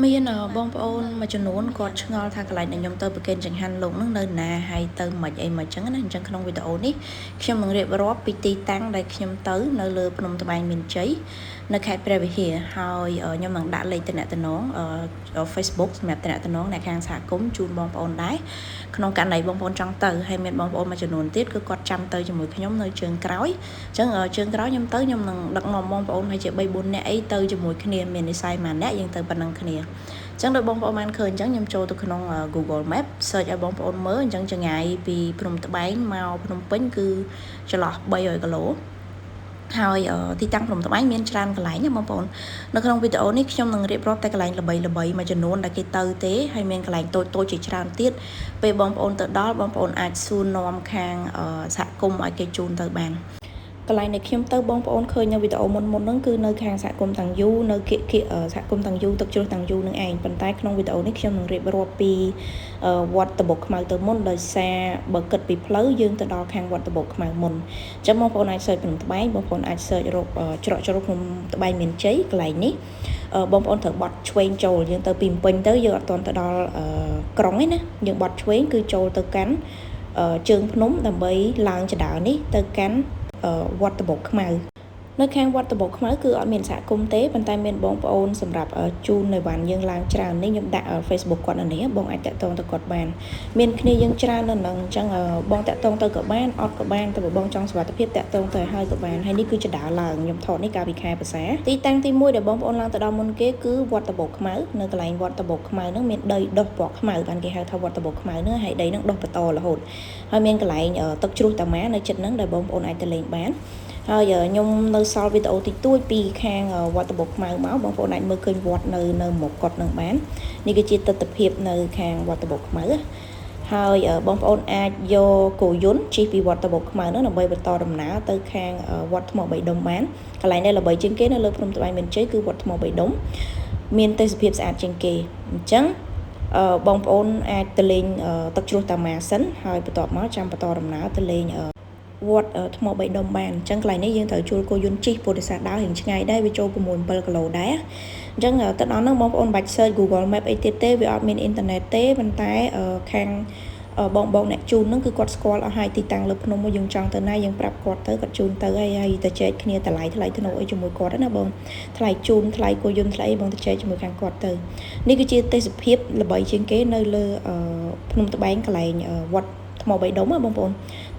មានបងប្អូនមួយចំនួនគាត់ឆ្ងល់ថាកន្លែងដែលខ្ញុំទៅប្រគេនចង្ហាន់លោកនឹងនៅណាហើយទៅមិនអីមិនចឹងណាអញ្ចឹងក្នុងវីដេអូនេះខ្ញុំនឹងរៀបរាប់ពីទីតាំងដែលខ្ញុំទៅនៅលើភ្នំត្បែងមានជ័យនៅខេត្តព្រះវិហារហើយខ្ញុំនឹងដាក់លេខតំណតំណង Facebook សម្រាប់តំណតំណងអ្នកខាងសហគមន៍ជូនបងប្អូនដែរក្នុងករណីបងប្អូនចង់ទៅហើយមានបងប្អូនមួយចំនួនទៀតគឺគាត់ចាំទៅជាមួយខ្ញុំនៅជើងក្រោយអញ្ចឹងជើងក្រោយខ្ញុំទៅខ្ញុំនឹងដឹកនាំបងប្អូនហើយជា3 4នាក់អីទៅជាមួយគ្នាមាននិស្ស័យមួយនាក់យើងទៅប៉ុណ្ណឹងគ្នាអញ្ចឹងដោយបងប្អូនបានឃើញអញ្ចឹងខ្ញុំចូលទៅក្នុង Google Map search ឲ្យបងប្អូនមើលអញ្ចឹងចង្ងាយពីភ្នំត្បែងមកភ្នំពេញគឺចន្លោះ300គីឡូហើយទីតាំងភ្នំត្បែងមានច្រើនកន្លែងណាបងប្អូននៅក្នុងវីដេអូនេះខ្ញុំនឹងរៀបរាប់តែកន្លែងល្បីៗមួយចំនួនដែលគេទៅទេហើយមានកន្លែងតូចៗជាច្រើនទៀតពេលបងប្អូនទៅដល់បងប្អូនអាចសួរនាំខាងសហគមន៍ឲ្យគេជូនទៅបានកន្លែងដែលខ្ញុំទៅបងប្អូនឃើញនៅវីដេអូមុនមុនហ្នឹងគឺនៅខាងសហគមន៍តាំងយូនៅគៀកគៀកសហគមន៍តាំងយូទឹកជ្រោះតាំងយូនឹងឯងប៉ុន្តែក្នុងវីដេអូនេះខ្ញុំនឹងរៀបរាប់ពីវត្តតបុកខ្មៅទៅមុនដោយសារបើគិតពីផ្លូវយើងទៅដល់ខាងវត្តតបុកខ្មៅមុនអញ្ចឹងបងប្អូនអាច search ភ្នំត្បែងបងប្អូនអាច search រកច្រកជ្រោះភ្នំត្បែងមានជ័យកន្លែងនេះបងប្អូនត្រូវបត់ឆ្វេងចូលយើងទៅពីពេញទៅយើងអត់ទាន់ទៅដល់ក្រុងឯណាយើងបត់ឆ្វេងគឺចូលទៅកាន់ជើងភ្នំដើម្បីឡើងចដើនេះទៅកាន់វត្តតបុកខ្មៅនៅខាងវត្តតបុកខ្មៅគឺអត់មានសហគមន៍ទេប៉ុន្តែមានបងប្អូនសម្រាប់ជូននៅវ៉ាន់យើងឡើងច្រើននេះខ្ញុំដាក់ Facebook គាត់នៅនេះបងអាចតាក់ទងទៅគាត់បានមានគ្នាយើងច្រើននៅនឹងអញ្ចឹងបងតាក់ទងទៅក៏បានអត់ក៏បានតែបើបងចង់សុវត្ថិភាពតាក់ទងទៅឲ្យក៏បានហើយនេះគឺចដើឡើងខ្ញុំថតនេះកាលពីខែប្រសាទីតាំងទី1ដែលបងប្អូនឡើងទៅដល់មុនគេគឺវត្តតបុកខ្មៅនៅកន្លែងវត្តតបុកខ្មៅហ្នឹងមានដីដុះពណ៌ខ្មៅបានគេហៅថាវត្តតបុកខ្មៅហ្នឹងហើយដីហ្នឹងដុះបន្តរហូតហើយមានកន្លែងទឹកជ្រោះតាម៉ានៅជិតហ្នឹងដែលបងប្អូនអាចទៅលេងបានហើយខ្ញុំនៅសល់វីដេអូតិចតួចពីខាងវត្តតបុកខ្មៅមកបងប្អូនអាចមើលឃើញវត្តនៅនៅមុខគាត់នឹងបាននេះគឺជាទស្សនភាពនៅខាងវត្តតបុកខ្មៅហើយបងប្អូនអាចយកគោយន្តជិះពីវត្តតបុកខ្មៅនោះដើម្បីបន្តដំណើរទៅខាងវត្តថ្មបីដុំបានកន្លែងដែលល្បីជាងគេនៅលើភ្នំត្បែងមានជ័យគឺវត្តថ្មបីដុំមានទេសភាពស្អាតជាងគេអញ្ចឹងបងប្អូនអាចទៅលេងទឹកជ្រោះតាម៉ាសិនហើយបន្ទាប់មកចាំបន្តដំណើរទៅលេងវត្តថ្មបីដុំបានអញ្ចឹងកន្លែងនេះយើងត្រូវជួលគោយន្តជិះព្រោះដោយសារដើររៀងឆ្ងាយដែរវាចូល6 7គីឡូដែរអញ្ចឹងទៅដល់ហ្នឹងបងប្អូនបាច់ search Google Map អីទៀតទេវាអត់មានអ៊ីនធឺណិតទេប៉ុន្តែខាងបងបងអ្នកជូនហ្នឹងគឺគាត់ស្គាល់អស់ហើយទីតាំងលើភ្នំមកយើងចង់ទៅណាយើងប្រាប់គាត់ទៅគាត់ជូនទៅហើយហើយទៅចែកគ្នាតម្លៃថ្លៃធ្នូអីជាមួយគាត់ណាបងថ្លៃជូនថ្លៃគោយន្តថ្លៃអីបងទៅចែកជាមួយខាងគាត់ទៅនេះគឺជាទេសភាពល្បីជាងគេនៅលើភ្នំត្បែងកន្លែងវត្តថ្មបីដុំណាបងប្អូន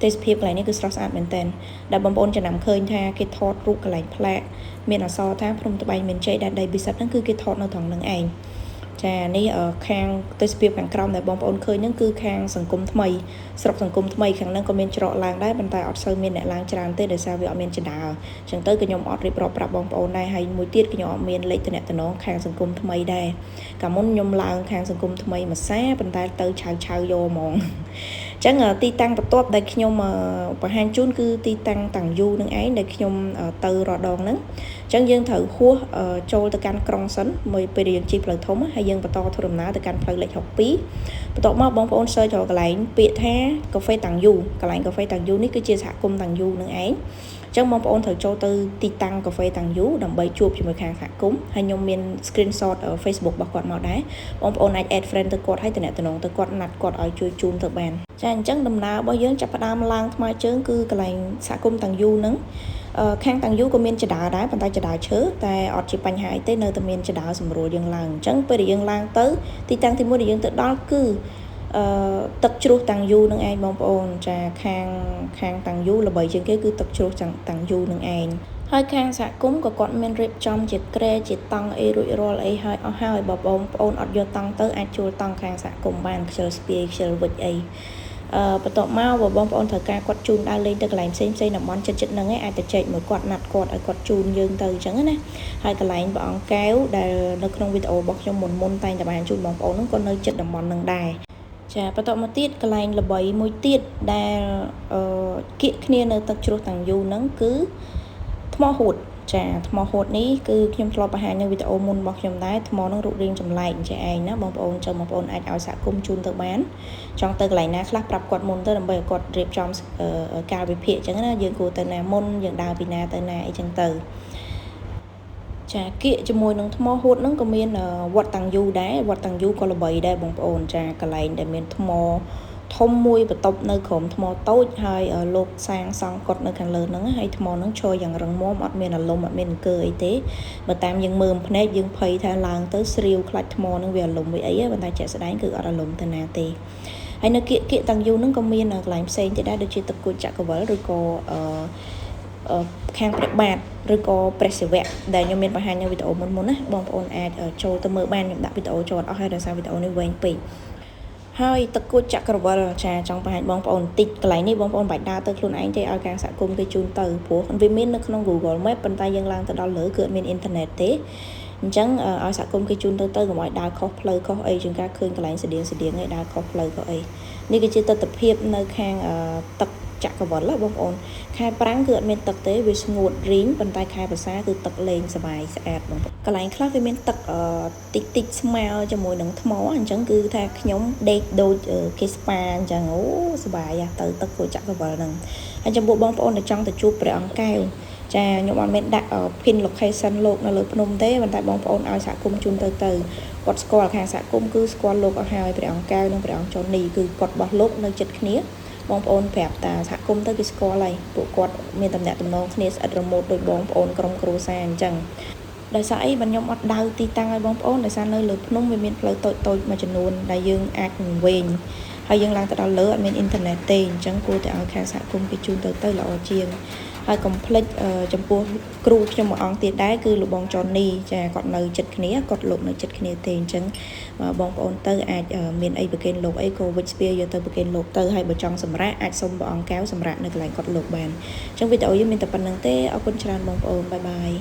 ទេសភាពកន្លែងនេះគឺស្រស់ស្អាតមែនតើដែលបងប្អូនចំណាំឃើញថាគេថតរូបកន្លែងផ្លាកមានអក្សរថាភ្នំត្បែងមានជ័យដែនដីពិសិដ្ឋហ្នឹងគឺគេថតនៅត្រង់ហ្នឹងឯងចានេះខាងទេសភាពខាងក្រោមដែលបងប្អូនឃើញហ្នឹងគឺខាងសង្គមថ្មីស្រុកសង្គមថ្មីខាងហ្នឹងក៏មានច្រកឡើងដែរប៉ុន្តែអត់សូវមានអ្នកឡើងច្រើនទេដោយសារវាអត់មានជណ្ដើរអញ្ចឹងទៅខ្ញុំអត់រៀបរាប់ប្រាប់បងប្អូនដែរហើយមួយទៀតខ្ញុំអត់មានលេខតំណងខាងសង្គមថ្មីដែរកាលមុនខ្ញុំឡើងខាងសង្គមថ្មីមួយសាប៉ុន្តែទៅឆៅឆៅយកហ្មងអញ្ចឹងទីតាំងបន្ទាប់ដែលខ្ញុំបង្ហាញជូនគឺទីតាំងតាំងយូនឹងឯងដែលខ្ញុំទៅរដងហ្នឹងអញ្ចឹងយើងត្រូវហួសចូលទៅកាន់ក្រុងសិនមួយពេលយើងជិះផ្លូវធំហើយយើងបន្តធ្វើដំណើរទៅកាន់ផ្លូវលេខ62បន្ទាប់មកបងប្អូន search រកកន្លែងពាក្យថាកាហ្វេតាំងយូកន្លែងកាហ្វេតាំងយូនេះគឺជាសហគមន៍តាំងយូនឹងឯងចឹងបងប្អូនត្រូវចូលទៅទីតាំងកាហ្វេតាំងយូដើម្បីជួបជាមួយខាងសហគមន៍ហើយខ្ញុំមាន screenshot Facebook របស់គាត់មកដែរបងប្អូនអាច add friend ទៅគាត់ហើយតំណតំណងទៅគាត់ណាត់គាត់ឲ្យជួយជូនទៅបានចាអញ្ចឹងដំណើររបស់យើងចាប់ផ្ដើមឡើងថ្មើរជើងគឺកន្លែងសហគមន៍តាំងយូហ្នឹងខាងតាំងយូក៏មានចដើដែរប៉ុន្តែចដើឈើតែអត់ជាបញ្ហាអីទេនៅតែមានចដើសម្រួលយើងឡើងអញ្ចឹងពេលដែលយើងឡើងទៅទីតាំងទី1ដែលយើងទៅដល់គឺអឺទឹកជ្រោះតាំងយូនឹងឯងបងប្អូនចាខាងខាងតាំងយូល្បីជាងគេគឺទឹកជ្រោះតាំងយូនឹងឯងហើយខាងសហគមន៍ក៏គាត់មានរៀបចំជាគ្រែជាតង់អីរួចរាល់អីហើយអស់ហើយបើបងប្អូនអត់យកតង់ទៅអាចជួលតង់ខាងសហគមន៍បានខ្ជិលស្ពាយខ្ជិលវិចអីអឺបន្ទាប់មកបើបងប្អូនត្រូវការគាត់ជូនដើរលេងទៅកន្លែងផ្សេងផ្សេងតំបន់ចិត្តចិត្តហ្នឹងឯងអាចទៅចែកមួយគាត់ណាត់គាត់ឲ្យគាត់ជូនយើងទៅអញ្ចឹងណាហើយកន្លែងព្រះអង្គកែវដែលនៅក្នុងវីដេអូរបស់ខ្ញុំមុនមុនតែងតែបានជូនបងប្អូនហ្នឹងក៏នៅចិត្តតំបន់ហ្នឹងដែរចាបន្តមកទៀតកន្លែងល្បីមួយទៀតដែលអឺគៀកគ្នានៅទឹកជ្រោះតាំងយូហ្នឹងគឺថ្មហួតចាថ្មហួតនេះគឺខ្ញុំធ្លាប់បង្ហាញនៅវីដេអូមុនរបស់ខ្ញុំដែរថ្មហ្នឹងរូបរាងចម្លែកចេះឯងណាបងប្អូនចាំបងប្អូនអាចឲ្យសហគមន៍ជូនទៅបានចង់ទៅកន្លែងណាខ្លះប្រាប់គាត់មុនទៅដើម្បីឲ្យគាត់រៀបចំកាលវិភាគអញ្ចឹងណាយើងគួរទៅណាមុនយើងដើរពីណាទៅណាអីចឹងទៅ ចាគៀកជាមួយនឹងថ្មហួតហ្នឹងក៏មានវត្តតាំងយូដែរវត្តតាំងយូក៏ល្បីដែរបងប្អូនចាកន្លែងដែលមានថ្មធំមួយបន្ទប់នៅក្រោមថ្មតូចហើយលោកសាងសង់កុដិនៅខាងលើហ្នឹងហើយថ្មហ្នឹងឈរយ៉ាងរឹងមាំអត់មានអាលំអត់មានអង្គើអីទេបើតាមយើងមើលភ្នែកយើងភ័យថាឡើងទៅស្រាវខ្លាច់ថ្មហ្នឹងវាអាលំវាអីប៉ុន្តែជាក់ស្ដែងគឺអត់អាលំទៅណាទេហើយនៅគៀកគៀកតាំងយូហ្នឹងក៏មានកន្លែងផ្សេងទៀតដែរដូចជាទឹកគូចចក្រវិលឬក៏អឺខាងព្រះបាទឬក៏ព្រះសិវៈដែលខ្ញុំមានបង្ហាញនៅវីដេអូមុនមុនណាបងប្អូនអាចចូលទៅមើលបានខ្ញុំដាក់វីដេអូចូលអស់ហើយដោយសារវីដេអូនេះវែងពេកហើយទឹកគូចចក្រវិលចាចង់បង្ហាញបងប្អូនបន្តិចកន្លែងនេះបងប្អូនបាច់ដើរទៅខ្លួនឯងទេឲ្យខាងសហគមន៍គេជូនទៅព្រោះវាមាននៅក្នុង Google Map ប៉ុន្តែយើងឡើងទៅដល់លើគឺអត់មានអ៊ីនធឺណិតទេអញ្ចឹងឲ្យសហគមន៍គេជូនទៅទៅកុំឲ្យដើរខុសផ្លូវខុសអីជួនកាលឃើញកន្លែងស្តៀងស្តៀងឯងដើរខុសផ្លូវខុសអីនេះគឺជាទស្សនភាពនៅខាងទឹកចក្រវិលបងប្អូនខែប្រាំងគឺអត់មានទឹកទេវាស្ងួតរីងប៉ុន្តែខែវស្សាគឺទឹកលេងសบายស្អាតបងប្អូនកន្លែងខ្លះវាមានទឹកតិចតិចស្មើជាមួយនឹងថ្មអញ្ចឹងគឺថាខ្ញុំដេកដូចគេស្ប៉ាអញ្ចឹងអូសบายទៅទឹកគោចក្រវិលហ្នឹងហើយចំពោះបងប្អូនដែលចង់ទៅជួបព្រះអង្គកែវចាខ្ញុំអត់មានដាក់ pin location លោកនៅលើភ្នំទេប៉ុន្តែបងប្អូនឲ្យសហគមន៍ជូនទៅទៅគាត់ស្គាល់ខាងសហគមន៍គឺស្គាល់លោកអស់ហើយព្រះអង្គកែវនិងព្រះអង្គចននីគឺគាត់របស់លោកនៅចិត្តគ្នាបងប្អូនប្រាប់តាសហគមន៍ទៅគេស្គាល់ហើយពួកគាត់មានតំណែងតំណងគ្នាស្អិតរមួតដោយបងប្អូនក្រុមគ្រួសារអញ្ចឹងដោយសារអីបានខ្ញុំអត់ដៅទីតាំងឲ្យបងប្អូនដោយសារនៅលើភ្នំវាមានផ្លូវតូចតូចមួយចំនួនដែលយើងអាចវែងហើយយើងឡើងទៅដល់លើអត់មានអ៊ីនធឺណិតទេអញ្ចឹងគួរតែឲ្យខាងសហគមន៍គេជូនទៅទៅល្អជាងហើយកុំភ្លេចចំពោះគ្រូខ្ញុំមួយអង្គទៀតដែរគឺលោកបងចននីចាគាត់នៅចិត្តគ្នាគាត់លោកនៅចិត្តគ្នាទេអញ្ចឹងបងប្អូនទៅអាចមានអីប្រគេនលោកអីក៏វិចស្ពាយកទៅប្រគេនលោកទៅហើយបើចង់សម្រាកអាចសុំព្រះអង្គកែវសម្រាកនៅកន្លែងគាត់លោកបានអញ្ចឹងវីដេអូយើងមានតែប៉ុណ្្នឹងទេអរគុណច្រើនបងប្អូន bye bye.